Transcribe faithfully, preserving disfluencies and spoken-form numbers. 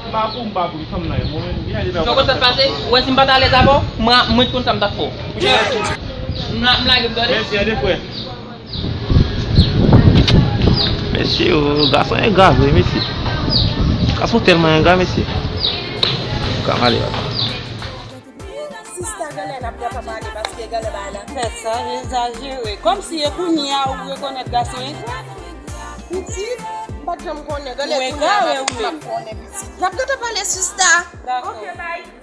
M pa pou, m pa pou, m fanm nan, mwen menm, gen de bagay. Ou konn sa k pase? Ou wè si m pa t alèz avè w, mwen, mwen t konn sa m t ap fè w. Ou chè? M la, m lage m tande. Mèsi, an de frè. Mesye, o, gason engra vre, mesye. Gason tèlman engra, mesye. Ka m ale, papa. Sista, genlè n ap pran papa ale paske genlè bagay la fè sa egzajere. Kòmsi e kounye a ou rekonèt gason engra. Pitit, m pa t janm konnen. Genlè kounye a m ap konnen pitit. N ap gentan pale, sista. Dakò. Ok, bye.